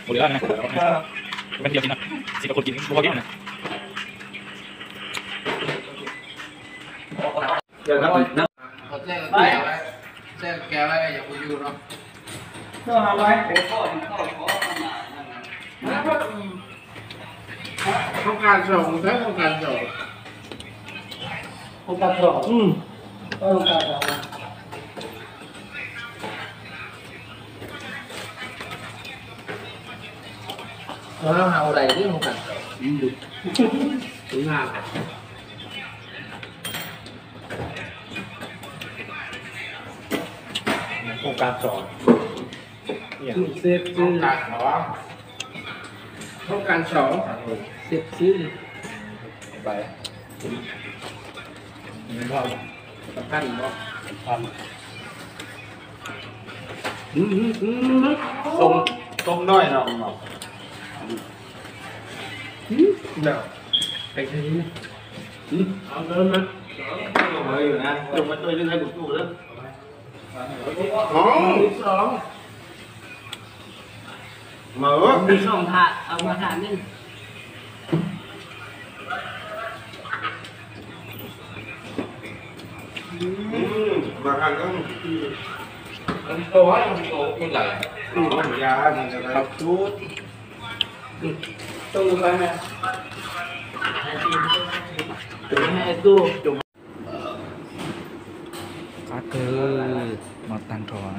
ບໍ່ເຫຼືອນະ ແມ່ນດຽວກິນນະ ຊິບກວ່າຄົນກິນ ບໍ່ພໍກິນນະ. ເຈົ້າແກ້ວໄວ້ ເຈົ້າແກ້ວໄວ້ ຢ່າບໍ່ຢູ່ເນາະ. ໂຄງການສອງ ໃຊ້ໂຄງການສອງ ໂຄງການສອງ ອືມ ໂຄງການສອງ ເອີ ເຮົາໄດ້ເດ້ໂຄງການສອງ ອືມ ງາມ. ໂຄງການສອງ ເຊັບຊື່ ໂຄງການສອງ ໂຄງການສອງ ເຊັບຊື່ ໄປ ສຳຄັນບໍ່? ສຳຄັນ. ອືມ ອືມ ອືມ ສົ້ມ ສົ້ມນ້ອຍເນາະ ອືມ ເນາະ ໄປໃສນີ້ ອືມ ເອົາເດີນມາ ເອົາເດີນມາ ເດີນມາຊ່ວຍເລື່ອງໃຫ້ລຸງຕູ້ເດີ ໂອ້ ສອງ ມາເອີຍ ມີສອງຖາດ ເອົາມາຖາດໜຶ່ງ. ອືມ ບາງອັນກໍ ອັນໂຕ ອັນໂຕກິນໄດ້ ອືມ ຢາ ອັນນັ້ນກໍໄດ້ ເຂົ້າສູດ ອືມ ຕົ້ມໄປແມ່ ໃຫ້ຕູ້ ຄັກເກີນ ໝໍ້ຕັນຖອນ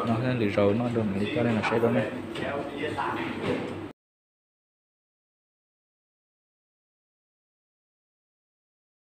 ເນາະ ເຮືອນຫຼືເຈົ້າເນາະ ດົນເຈົ້າໄດ້ນຳໃຊ້ເບິ່ງແດ່.